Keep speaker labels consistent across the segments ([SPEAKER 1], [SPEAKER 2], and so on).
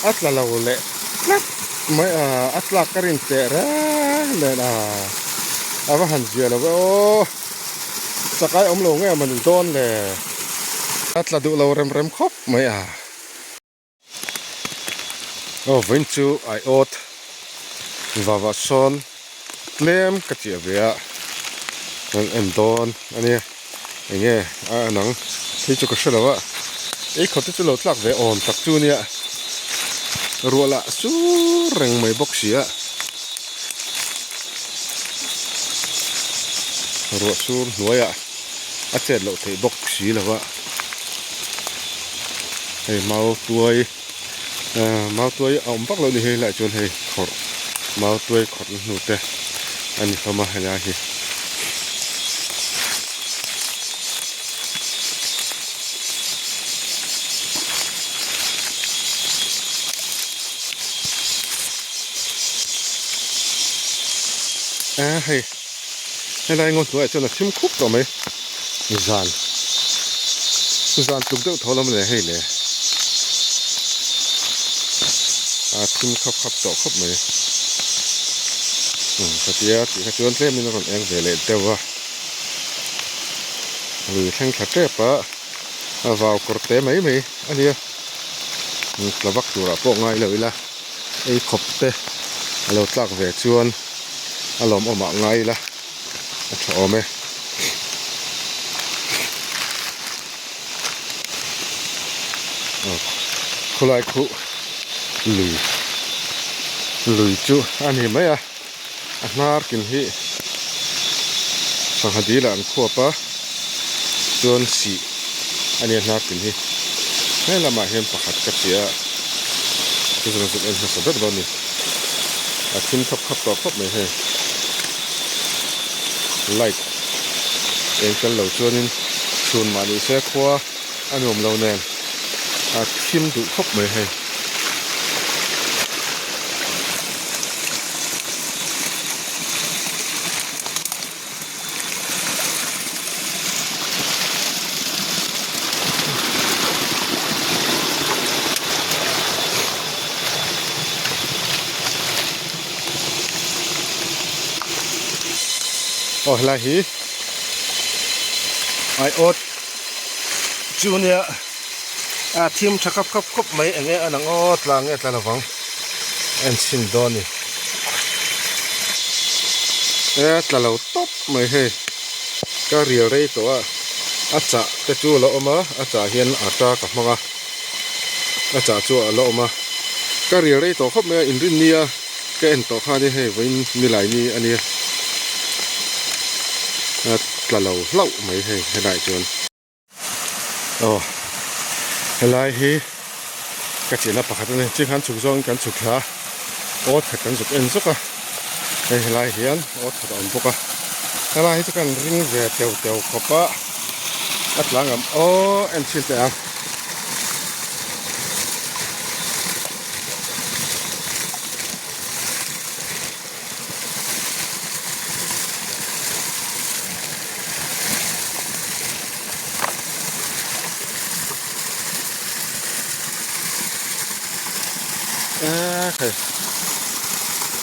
[SPEAKER 1] A tla lo leh tlat mai a, a tlak ka rin teh reng nen a, a va han zia lo ve aw. Chakai awm lo nge mawni dawn le. A tla duh lo rem rem khawp mai a. Aw vawiin chu aiawt vavah sawn tlem ka chiah ve a, kan en dawn a nia. Enge a en ang hei chu ka hre lo a, ei khawp te chu lo tlak ve awm tak chu nia, ruah lah sur reng mai bawk si a, ruah sur hnuaiah a chet loh theih bawk si lo a, hei mau tuai ah mau tuai a awm vak loh ni hei lai chuan hei khawrh mau tuai khawrh na hnu te a ni hlawm a helai hi. A hei helai ngaw hnuaiah chuan a thim khup tawh mai zan zan tluk deuh tho lam a ni hei le a thim khap khap tawh khawp mai umm khatia tih kha chuan tlemin a rawn eng ve leh deuh a lui thleng thla tep a a vau kawr te mai mai a nia tla vak turah pawh ngai lo ila ei khawp te a lo tlak ve chuan a lawmawm ah ngai ila a tha awm e. Khawlai khu lui lui chu a ni mai a a hnar kin hi sangha dil ah an khuap a chuan sih a nia hnar kin hi he lamah hian pakhat ka chiah a chu zawng chu en hmasa ber dawn a ni a thim khap khap tawh khawp mai hei light eng tel lo chuanin chhun mah ni se khua a nuam lo nen a thim duh khawp mai hei. Aw helai hi aiawt chu nia a thim tha khap khap khawp mai eng nge a lang aw tla nge tla lovang a en chhin dawn a ni e tla lo tawp mai hei ka rial rei tawh a a chah te chu a la awm a a chah hian ata ka hmang a a chah chu a la awm a ka rial rei tawh khawp mai a inrin nia ka en tawh kha a ni hei vawiin nilai ni a nia a tla lo hlauh mai hei helaiah chuan. Aw helai hi ka chenna pakhat a ni ching khan chhuk zawngin kan chhuk thla a aw that kan zuk en zawk a hei helai hian aw that a awm bawk a helai hi chu kan ring ve teu teu khawp a a tlang am aw en chhin teh ang.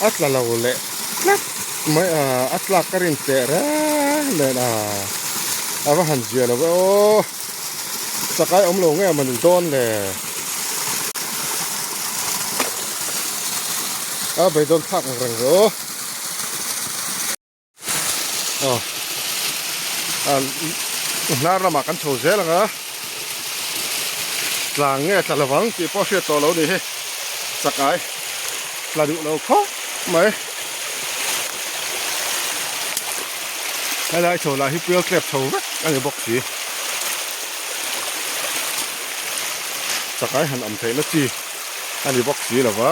[SPEAKER 1] A tla lo leh tlat mai a a tlak ka rin teh reng nen a a va han zia lo ve aw chakai awm lo nge mawni dawn le a beidawn thlak ang reng ve aw. Aw hnar lamah kan chho zel ang a tlang nge tla lovang tih pawh hriat tawh lo ni hi chakai tla duh lo khawp mai helai chho lah hi puil tlep chho vek a ni bawk si chakai han awm theihna chi a ni bawk si lova.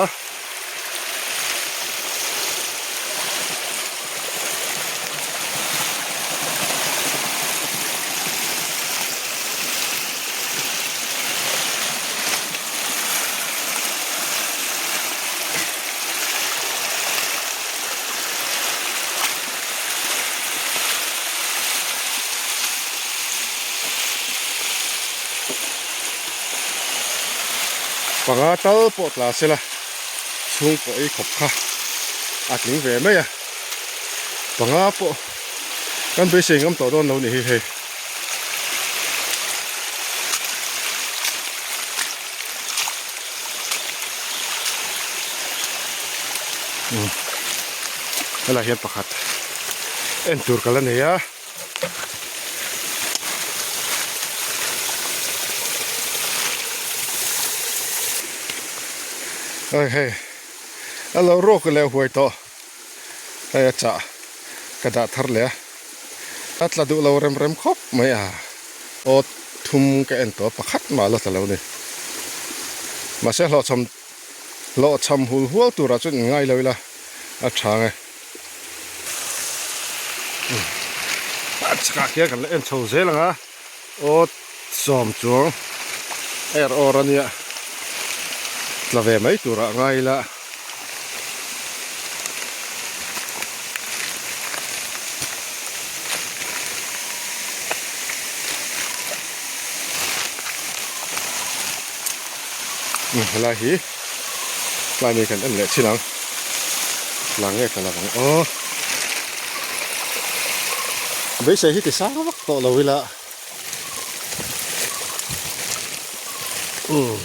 [SPEAKER 1] Panga tal pawh tla sela chhungkaw ei khawp kha a tling ve mai a. Panga pawh kan beisei ngam tawh dawn lo ni hi hei. Umm helai hian pakhat en tur ka la nei a. Hei hei a lo ruak leh huai tawh hei a chah ka dah thar leh a a tla duh lo rem rem khawp mai a aw thum ka en tawh a pakhat mah la tla lo ni mahse hlawhchham hlawhchham hul hual turah chuan in ngai lo ila a tha ang e. A chhakah khian kan la en chho zel ang a aw sawm chuang er awr a nia tla ve mai turah a ngai ila. Helai hi tlai mi kan en leh chin ang tla nge tla lovang aw beisei hi ti sang vak tawh lo ila umm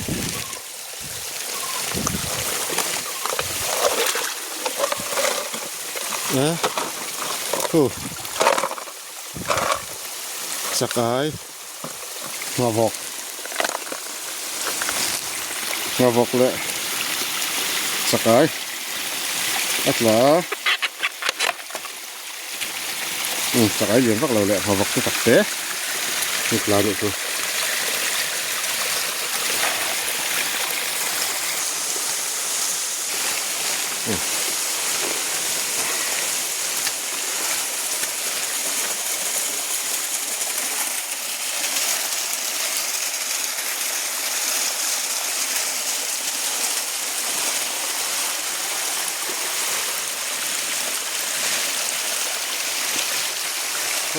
[SPEAKER 1] a khu chakai. Nghavawk Nghavawk leh chakai a tla a umm chakai lian vak lo leh nghavawk te tak te a tla a nih chu.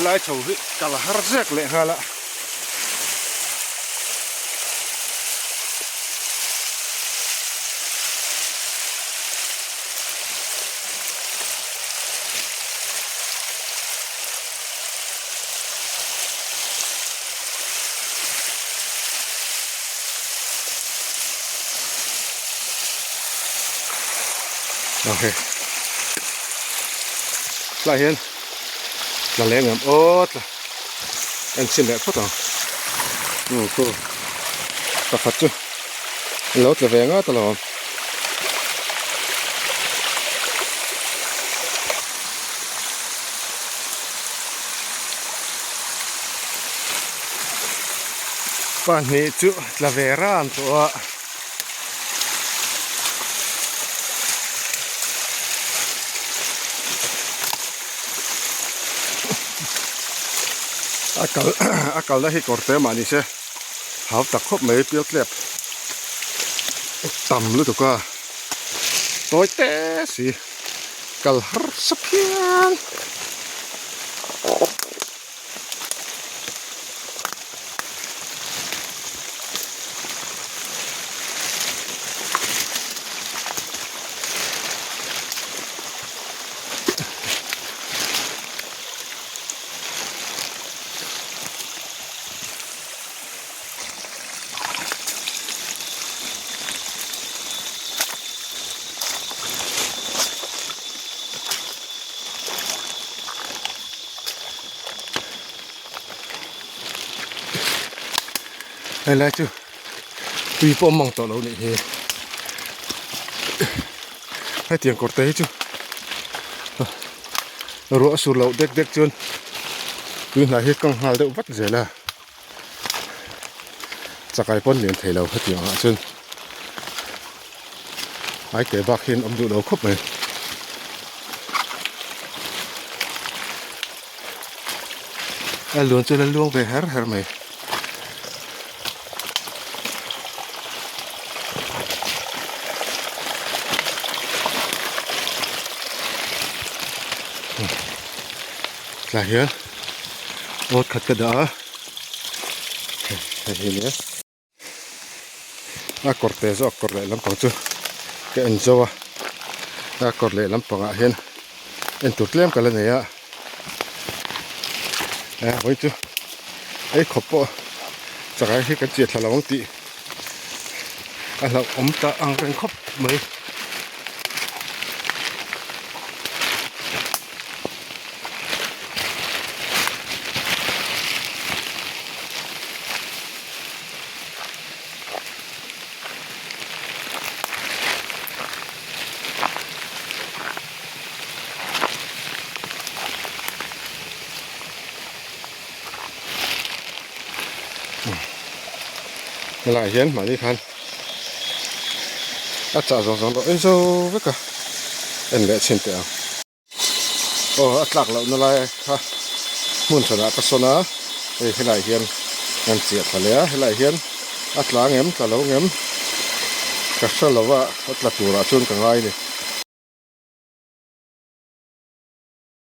[SPEAKER 1] Helai chho hi kal har zek leh nghal a. Aw hei tlaiah hian tla leng em aw tla en chhin leh phawt ang umm khu pakhat chu a lo tla ve ngat alawm. Pahnih chu tla ve ran tawh a. A kal a kalna hi kawr te mah ni se hau tak khawp mai pial tlep tam lutuk a tawi te si. Kal harsa phian. Helai chu tui pawh mang tawh lo nih hi hetiang kawr te hi chu ruah sur loh dek dek chuan tui hnai hi kang nghal deuh vat zel a. Chakai pawn lian thei lo hetiang ah chuan ai teh bak hian awm duh lo khawp mai. A luan chu la luang ve her her mai. Tlai hian awt khat ka dah a hei hi nia. A kawr te zawk kawr leh lampang chu ka en zo a a kawr leh lampangah hian en tur tlem ka la nei a eh vawi chu ei khawp pawh chakai hi kan chiah thla lo ang tih a hlauhawm ta ang reng khawp mai. Helaiah hian mahni khan a chah zawng zawng loh en zo vek a en leh chhin teh ang. Aw a tlak loh na lai kha hmun hranah ka sawn a hei helaiah hian an chiah thla leh a helaiah hian a tla ngem tla lo ngem ka hre lo a a tla turah chuan ka ngai a ni.